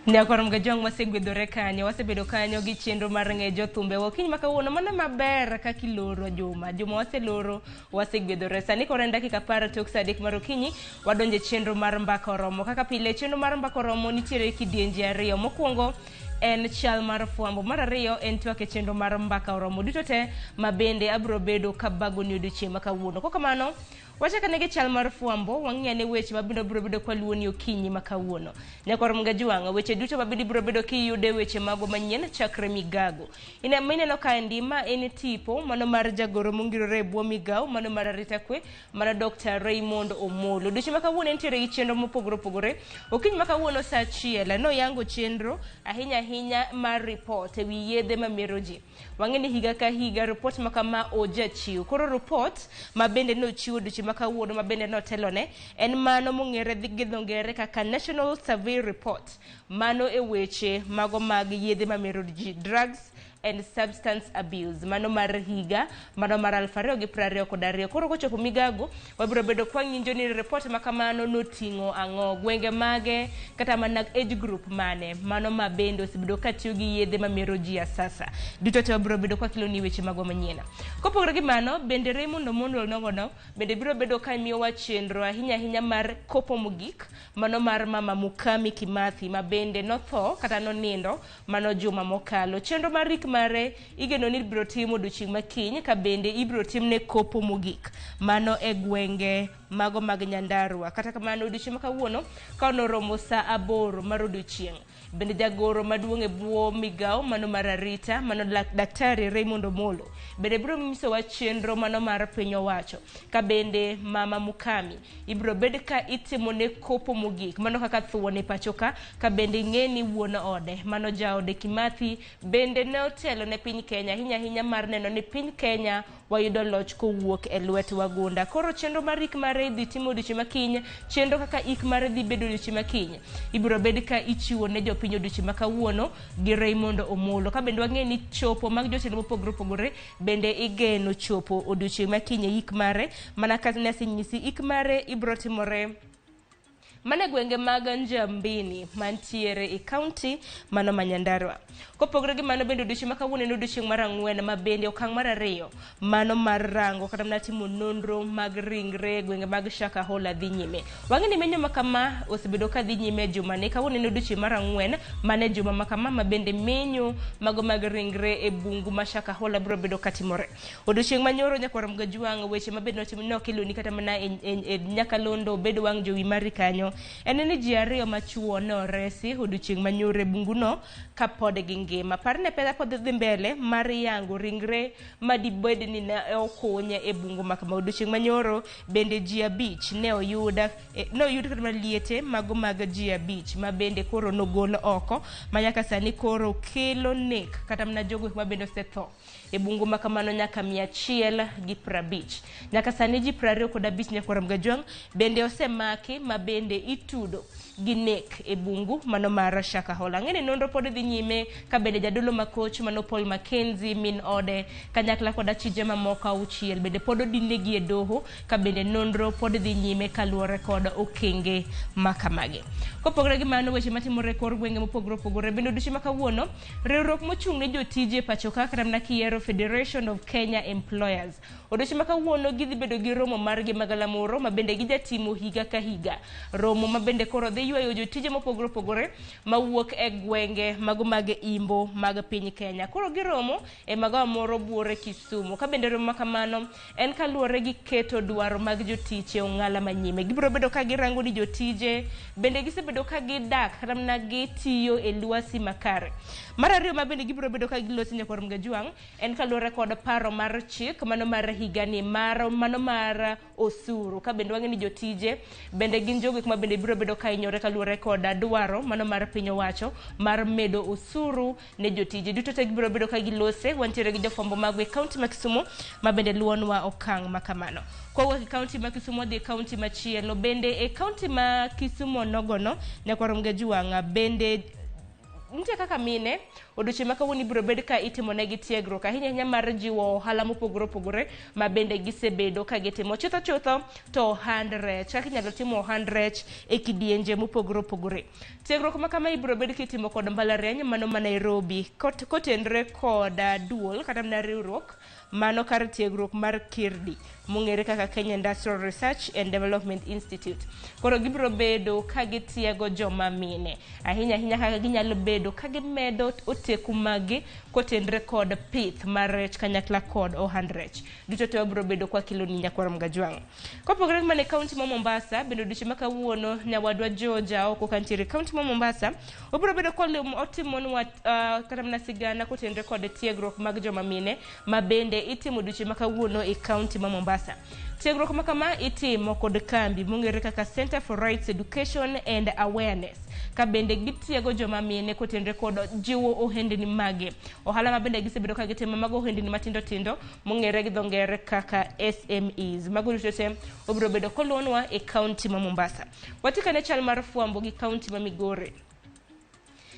Nyakwar Mgajwang' wasegwedhore kanyo, wasebedo kanyo gi chenro mar ng'e jothumbe. Okinyi ma kawuono mano maber kaka iloro juma. Juma waseloro, wasegwedhore. Sani koro en dakika 10 tok saa 3 mar okinyi, wadonjo e chenro mar mbaka oromo. Kaka pile, chenro mar mbaka oromo nitiere kidienje ariyo. Mokwongo en chal mar fwambo, mar ariyo en twak e chenro mar mbaka oromo. Duto te ma bende abiro bedo kabagoni odiochieng' ma kawuono. Kokamano, Wachak ane gi chal mar fwambo, wang'i ane weche mabiro biro bedo kwaluwoni okinyi ma kawuono. Nyakwar Mgajwang', weche duto mabende ibiro bedo kiyudo e weche magwa manyien chakre migago. Ine mineno kaendi ma en tipo mano mar jagoro mongirore e bwo migawo mano mar arita kwe mano Dr. Raymond Omolo. Odiochieng' ma kawuono entiere gi chenro mopogore opogore. Okinyi ma kawuono saa achiel noyango chenro ahinya ahinya mar ripot e wi yedhe mamero ji. Wang'e ni higa ka higa ripot ma kama ojachiw. Koro ripot ma bende nochiw odiochieng' ma kawuono ma bende notelone en mano mong'ere gi dho ngere kaka National Survey Report. Mano e weche mago mag yedhe mamero ji, drugs and substance abuse. Mano mar higa mano mar 2022. Koro kochopo migago, wabiro bedo kwang'injo ni ripot ma kamano noting'o ang'o, gwenge mage, kata mana age group mane, mano ma bende osebedo ka tiyo gi yedhe mamero ji asasa. Duto te wabiro bedo kwakeloni weche magwa manyien. Kopogore gi mano, bende Raymond Omondo nogono bende biro bedo ka miyowa chenro ahinya ahinya mar kopo mogik mano mar mama Mukami Kimathi ma bende notho kata nonindo mano juma mokalo. Chenro mar rik mare igeno ni ibiro tim odiochieng' ma kiny ka bende ibiro timne kopo mogik mano e gwenge mago mag Nyandarua. Kata kamano odiochieng' ma kawuono ka noromo saa 8 mar odiochieng', bende jagoro maduong' e bwo migawo mano mar arita mano Daktari Raymond Omolo bende biro nyisowa chenro mano mar piny owacho ka bende mama Mukami ibiro bed ka itimone kopo mogik mano kaka thuon e pacho ka ka bende ing'e ni wuon ode mano jaode Kimathi bende ne otelo ne piny Kenya ahinya ahinya mar neno ni piny Kenya wayudo loch kowuok e lwet wagunda. Koro chenro mar ik mare idhi timo odiochieng' ma kiny, chenro kaka ik mare dhi bedo odiochieng' ma kiny ibiro bed ka ichiwo ne jopiny odiochieng' ma kawuono gi Raymond Omolo. Ka bende wang'e ni chopo mag jotelo mopogore opogore bende igeno chopo odiochieng' ma kiny e ik mare, mana kaka ne asenyisi ik mare ibiro timore mana e gwenge mag Njambini mantiere e kaunti mano ma Nyandarua. Kopogore gi mano bende odiochieng' ma kawuono en odiochieng' mar ang'wen ma bende okang' mar ariyo mano mar rango kata mana timo nonro mag ringre e gwenge mag Shakahola dhi nyime. Wang'e ni menyo ma kama osebedo ka dhi nyime e jumani. Kawuono en odiochieng' mar ang'wen mane juma ma kama ma bende menyo mago mag ringre e bungu ma Shakahola biro bedo katimore. Odiochieng' manyoro nyakwar Mgajwang' weche ma bende notim nokeloni kata mana e, e, e nyakalondo obed wang' jowi mari kanyo en ni ji ariyo machuo ne oresi odiochieng' manyoro e bunguno kapod gingima. Par ne pesa pod dhi mbele mar yango ringre ma dibed ni ne okuny e bungu ma kama. Odiochieng' manyoro bende ji 5 ne oyud ne oyud kata mana liete mago mag ji 5 ma bende koro nogol oko ma nyaka sani koro kelo nek kata mana jogo ma bende osetho e bungu ma kamano nyaka 150. Nyaka sani ji 25 nyakwar Mgajwang' bende osemaki ma bende itudo gi nek e bungu mano mar Shakahola. Ang'e ni nonro pod dhi nyime ka bende jadolo makoch mano Paul Mackenzie min ode kanyakla kod achije mamoko 6 bende pod odinnegi e doho ka bende nonro pod dhi nyime kaluwore kod okenge ma kamagi. Kopogore gi mano, weche matimore e kor gwenge mopogore opogore bende odiochieng' ma kawuono riwruok mochung' ne jotije e pacho ka kata mana kiyiero Federation of Kenya Employers odiochieng' ma kawuono gidhi bedo gi romo margi magalamoro ma bende gijatimo higa ka higa. Romo ma bende koro dhi ywayo jotije mopogore opogore mawuok e gwenge mago mag imbo mag piny Kenya. Koro giromo e magawa moro buore Kisumu. Ka bende romo ma kamano en kaluwore gi keto dwaro mag jotich e ong'ala manyime. Gibiro bedo ka girango ni jotije bende gisebedo ka gidak kata mana gitiyo e lwasi makare. Mar ariyo ma bende gibiro bedo ka giloso nyakwar Mgajwang' en kaluwore kod paro mar chik mano mar higani mar mano mar osuru. Ka bende wang'e ni jotije bende gin jogo ma bende biro bedo ka hinyore kaluwore kod dwaro mano mar piny owacho mar medo osuru ne jotije duto te gibiro bedo ka gilose. Wantiere gi jofwambo magwa e kaunti ma Kisumu ma bende luwonwa okang' ma kamano. Kwawuok e kaunti ma Kisumu wadhi e kaunti machielo bende e kaunti ma Kisumu nogono nyakwar Mgajwang' bende Nitie kaka mine odiochieng' ma kawuono ibiro bed ka itimonegi tiegruok ahinya ahinya mar jiwo ohala mopogore opogore ma bende gisebedo ka gitimo. Chutho chutho to ohand rech, kaka inyalo timo ohand rech e kidienje mopogore opogore. Tiegruok ma kama ibiro bed kitimo kod mbalariany mano ma Nairobi kotenre kod duol kata mana riwruok mano kar tiegruok mar KIRDI mong'ere kaka Kenya Industrial Research and Development Institute. Koro gibiro bedo ka gitiego joma mine ahinya ahinya kaka ginyalo bedo ka gimedo oteku maggi kotenre kod pith mar rech kanyakla kod ohand rech. Duto te wabiro bedo kwa keloni nyakwar Mgajwang'. Kopogore gi mano e kaunti ma Mombasa, bende odiochieng' ma kawuono nyawadwa George Aoko kantiere e kaunti ma Mombasa, obiro bedo kotimonwa kata mana sigana kotenre kod tiegruok mag joma mine ma bende itimo odiochieng' ma kawuono e kaunti ma Mombasa. Tiegruok ma kama itimo kod kambi mong'ere kaka Center for Rights Education and Awareness, ka bende gitiego joma mine kotenre kod jiwo ohendni mage. Ohala ma bende gisebedo ka gitimo mago ohendni matindo tindo mong'ere gi dho ngere kaka SMEs. Mago duto te obiro bedo koluonwa e kaunti ma Mombasa. Watikane chal mar fwambo gi kaunti ma Migori.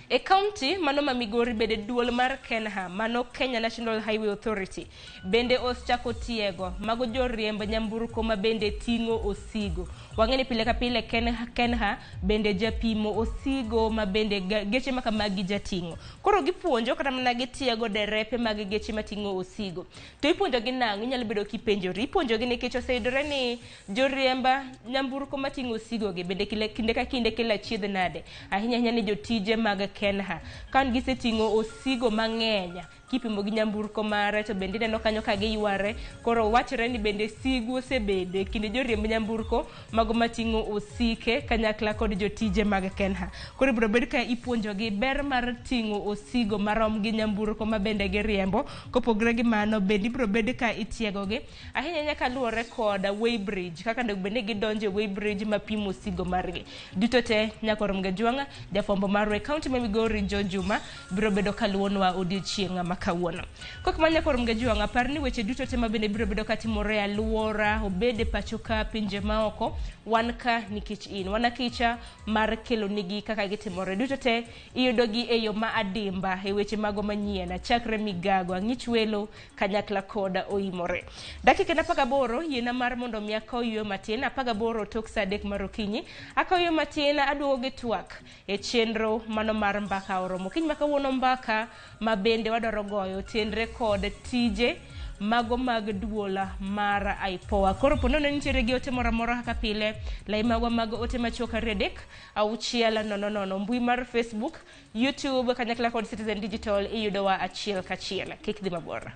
E kaunti mano ma Migori bende duol mar KENHA mano Kenya National Highway Authority bende osechako tiego mago joriemb nyamburko ma bende ting'o osigo. Wang'e ni pile ka pile KENHA bende japimo osigo ma bende geche ma kamagi jating'o. Koro gipuonjo kata mana gitiego derepe mag geche mating'o osigo. To ipuonjogi nang'o? Inyalo bedo kipenjori. Ipuonjogi nikech oseyudore ni joriemb nyamburko mating'o osigo gi bende kinde ka kinde kelo achiedh nade. Ahinya ahinya ni jotije mag KENHA. Ka giseting'o osigo mang'eny kipimo gi nyamburko mare to bende ineno kanyo ka giyware. Koro wachore ni bende sigu osebedo e kind joriemb nyamburko mago mating'o osike kanyakla kod jotije mag KENHA. Koro ibiro bed ka ipuonjogi ber mar ting'o osigo marom gi nyamburko ma bende giriembo. Kopogore gi mano bende ibiro bed ka itiegogi ahinya ahinya kaluwore kod weighbridge kaka onego bed ni gidonjo e weighbridge mapimo osigo margi. Duto te nyakwar Mgajwang' jafwambo marwa e kaunti ma Migori Joe Juma biro bedo kaluwonwa odiochieng' ma kawuono. Kok ma nyakwar Mgajwang' apar ni weche duto te ma bende biro bedo katimore e alwora obed e pacho ka pinje maoko wan ka nikech in. Wan akicha mar kelonigi kaka gitimore. Duto te iyudogi e yo ma adimba e weche mago manyien chakre migago ang'ich welo kanyakla koda oimore. Dakika en 18 yiena mar mondo mi akaw yueyo matin 18 tok saa 3 mar okinyi. Akaw yueyo matin aduogo gi twak e chenro mano mar mbaka oromo. Kiny ma kawuono mbaka ma bende wadwaro goyo tenre kod tije mago mag duola mar IPOA. Koro po nono nitiere gi ote moro amora kaka pile, lai magwa mag ote machuok 2 3 6 0 0, mbui mar Facebook, YouTube kanyakla kod Citizen Digital iyudowa achiel kachiel. Kik dhi mabor.